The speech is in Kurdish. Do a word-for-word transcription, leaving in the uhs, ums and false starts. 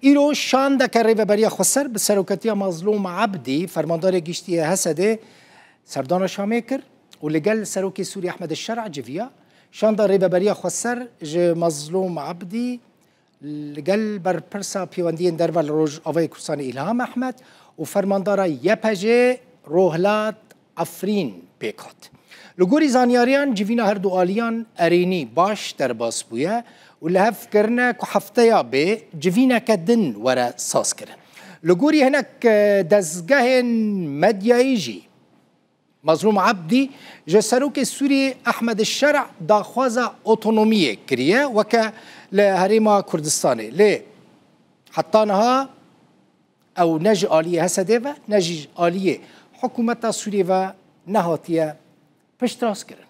Îro şandeke Rêveberiya Xweser bi seroketiya Mazlûm Ebdî, fermandarê giştî yê Hesedê, serdana Şamê kir û li gel Serokê Sûrî Ehmed Şer'a civiya. Şanda Rêveberiya Xweser ji Mazlûm Ebdî li gel berpirsa pêwendiyên derve li Rojavayê Kurdistanê Îlham Ehmed û fermandara Y P G Rohlat Efrîn pêk hat. Li gorî zanyariyan civîna her du aliyan erênî baş derbas bûye û li hev kirine ku hefteya bê civîneke din were sazkirin. Li gorî hinek, e, dezgehên medyayî jî Mazlûm Ebdî ji Serokê Sûrî Ehmed Şer'a daxwaza otonomiyê kiriye weke li Herêma Kurdistanê. Lê heta niha ew ne ji aliyê Hesedê ve ne jî ji aliyê hikûmeta Sûriyê ve nehatiye piştrast kirin.